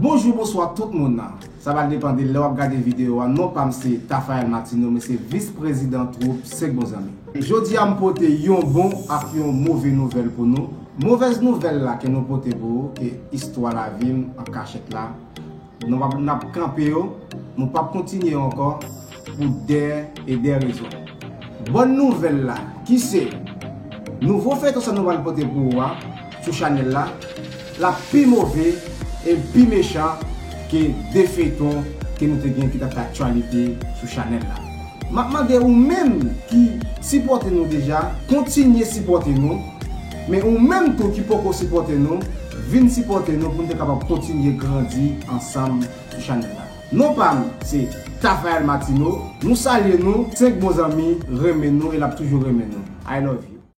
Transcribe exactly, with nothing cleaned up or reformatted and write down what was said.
Bonjou, bonswa tout moun nan. Sa va depann de lè w ap gade videyo a. Non pa m se Tafael Martino, mwen se vis prezidan twoup Senk Bon Zanmi. Jodi a m pote yon bon ak yon move nouvèl pou nou. Movèz nouvèl la ke nou pote pou ou, ke istwa lavi m an kachèt la, nou p ap, n ap kanpe yo, nou p ap kontinye yo ankò pou dè e dè rezon. Bòn nouvèl la, ki se nouvo feyton sa nou pral pote pou ou a sou chanèl la, l ap pi move e pi mechan ke de feyton ke nou te gen ki t ap fè aktyalite sou chanèl la. M ap mande ou menm ki sipòte nou deja, kontinye sipòte nou. Men ou menm tou ki poko sipòte nou, vin sipòte nou pou n te kapab kontinye grandi ansanm sou chanèl la. Non pa m se Tafael Martino. Nou salye nou, Senk Bon Zanmi renmen nou e l ap toujou renmen nou. I love you.